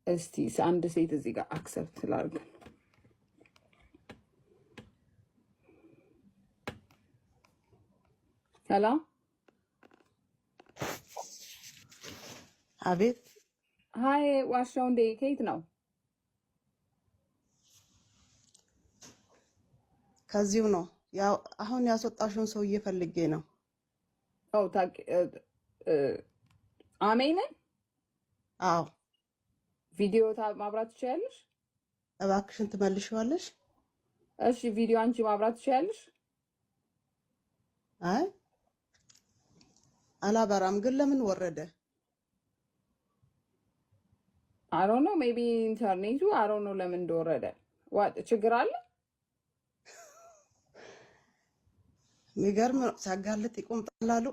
እስቲ አንድ ሴት እዚህ ጋር accept ላድርግ። ሰላም። አቤት። Hi ዋሻው እንዴ፣ ከየት ነው? ከዚሁ ነው። ያው አሁን ያስወጣሽውን ሰውዬ ፈልጌ ነው። ኦ አሜንን? አዎ። ቪዲዮ ማብራት ትችያለሽ? እባክሽን ትመልሺዋለሽ? እሺ፣ ቪዲዮ አንቺ ማብራት ትችያለሽ? አይ አላበራም። ግን ለምን ወረደ? I don't know, maybe ኢንተርኔቱ፣ I don't know ለምን እንደወረደ። What፣ ችግር አለ? የሚገርም ነው። ሲያጋልጥ ይቆምጣል አሉ።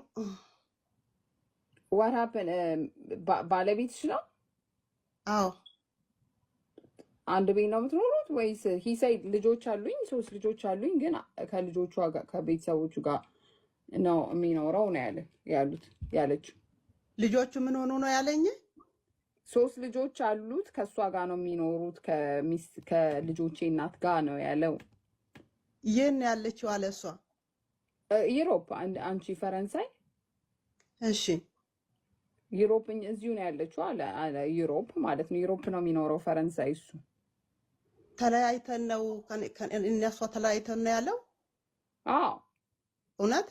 What happen? ባለቤትሽ ነው? አዎ። አንድ ቤት ነው የምትኖሩት ወይስ? He said ልጆች አሉኝ፣ ሶስት ልጆች አሉኝ፣ ግን ከልጆቹ ጋር ከቤተሰቦቹ ጋር ነው የሚኖረው ነው ያለ ያሉት ያለችው። ልጆቹ ምን ሆኑ ነው ያለኝ? ሶስት ልጆች አሉት፣ ከእሷ ጋር ነው የሚኖሩት፣ ከልጆቼ እናት ጋር ነው ያለው። ይህን ያለችው አለ እሷ። Europe፣ አንቺ ፈረንሳይ። እሺ። Europe እዚሁ ነው ያለችው አለ። Europe ማለት ነው። Europe ነው የሚኖረው ፈረንሳይ እሱ። ተለያይተን ነው፣ እነሷ ተለያይተን ነው ያለው። አዎ። እውነት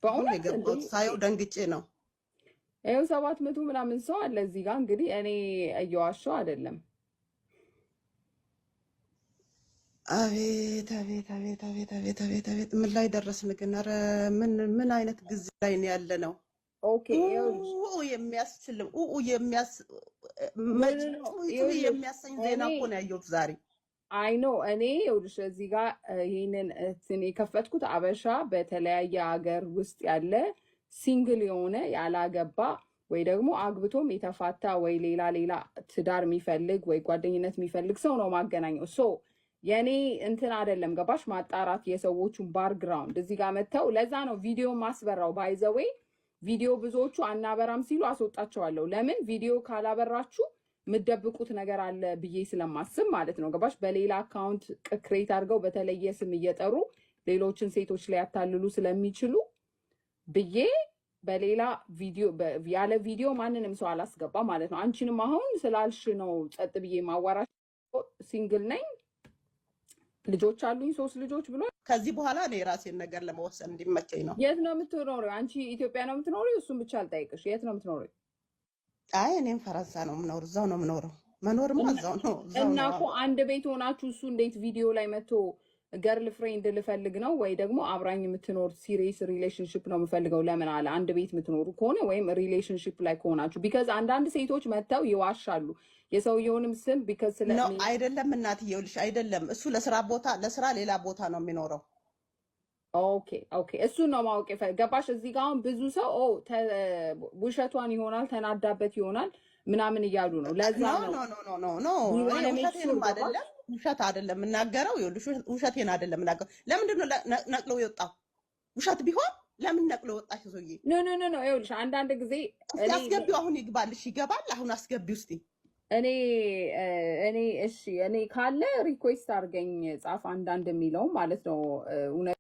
አሁን በእውነት እንዴ? የገባሁት ሳየው ደንግጬ ነው። ይኸው 700 ምናምን ሰው አለ እዚህ ጋር። እንግዲህ እኔ እየዋሸሁ አይደለም። አቤት አቤት አቤት አቤት አቤት አቤት አቤት! ምን ላይ ደረስን ግን? ኧረ ምን ምን አይነት ጊዜ ላይ ነው ያለ ነው? Okay፣ ይኸውልሽ ኡ የሚያስችል ኡ የሚያስ No, no, no፣ ጩይ ይኸውልሽ የሚያሰኝ ዜና እኔ እኮ ነው ያየሁት ዛሬ። I know። እኔ ይኸውልሽ እዚህ ጋር ይህንን እንትን የከፈትኩት አበሻ በተለያየ ሀገር ውስጥ ያለ single የሆነ፣ ያላገባ ወይ ደግሞ አግብቶም የተፋታ ወይ ሌላ ሌላ ትዳር የሚፈልግ ወይ ጓደኝነት የሚፈልግ ሰው ነው ማገናኘው። So የእኔ እንትን አይደለም፣ ገባሽ? ማጣራት የሰዎቹን background እዚህ ጋር መጥተው፣ ለዛ ነው ቪዲዮ ማስበራው። By the way ቪዲዮ ብዙዎቹ አናበራም ሲሉ አስወጣቸዋለሁ። ለምን? ቪዲዮ ካላበራችሁ የምደብቁት ነገር አለ ብዬ ስለማስብ ማለት ነው። ገባሽ? በሌላ account create አድርገው በተለየ ስም እየጠሩ ሌሎችን ሴቶች ሊያታልሉ ስለሚችሉ ብዬ በሌላ ቪዲዮ ያለ ቪዲዮ ማንንም ሰው አላስገባ ማለት ነው። አንቺንም አሁን ስላልሽ ነው ጸጥ ብዬ ማዋራሽ። Single ነኝ፣ ልጆች አሉኝ፣ ሶስት ልጆች ብሎ። ከዚህ በኋላ እኔ የራሴን ነገር ለመወሰን እንዲመቸኝ ነው። የት ነው የምትኖሪው? አንቺ ኢትዮጵያ ነው የምትኖሪው? እሱን ብቻ አልጠይቅሽ። የት ነው የምትኖሪው? አይ እኔም ፈረንሳይ ነው የምኖር፣ እዛው ነው የምኖረው። መኖርማ እዛው ነው፣ እዛው እና ነው። እኮ አንድ ቤት ሆናችሁ እሱ እንዴት ቪዲዮ ላይ መጥቶ girlfriend ልፈልግ ነው ወይ ደግሞ አብራኝ የምትኖር serious relationship ነው የምፈልገው ለምን አለ? አንድ ቤት የምትኖሩ ከሆነ ወይም relationship ላይ ከሆናችሁ፣ because አንዳንድ ሴቶች መጥተው ይዋሻሉ የሰውየውንም ስም because ስለ ነው አይደለም፣ እናትዬ፣ ይኸውልሽ አይደለም፣ እሱ ለስራ ቦታ ለስራ ሌላ ቦታ ነው የሚኖረው። Okay፣ እሱን ነው ማወቅ ገባሽ? እዚህ ጋር አሁን ብዙ ሰው ኦ ውሸቷን ይሆናል፣ ተናዳበት ይሆናል ምናምን እያሉ ነው። ለዛ No. ነው No, no, no, no, no። እኔ ውሸቴንም አይደለም፣ ውሸት አይደለም የምናገረው። ይኸውልሽ ውሸቴን አይደለም የምናገረው። ለምንድን ነው ነቅሎ የወጣው? ውሸት ቢሆን ለምን ነቅሎ ወጣሽ ሰውዬ? No, no, no, no፣ ይኸውልሽ አንዳንድ ጊዜ እስቲ አስገቢው፣ አሁን ይግባልሽ፣ ይገባል። አሁን አስገቢው እስቲ። እኔ እሺ፣ እኔ ካለ request አድርገኝ፣ ጻፍ አንዳንድ የሚለው ማለት ነው እውነት።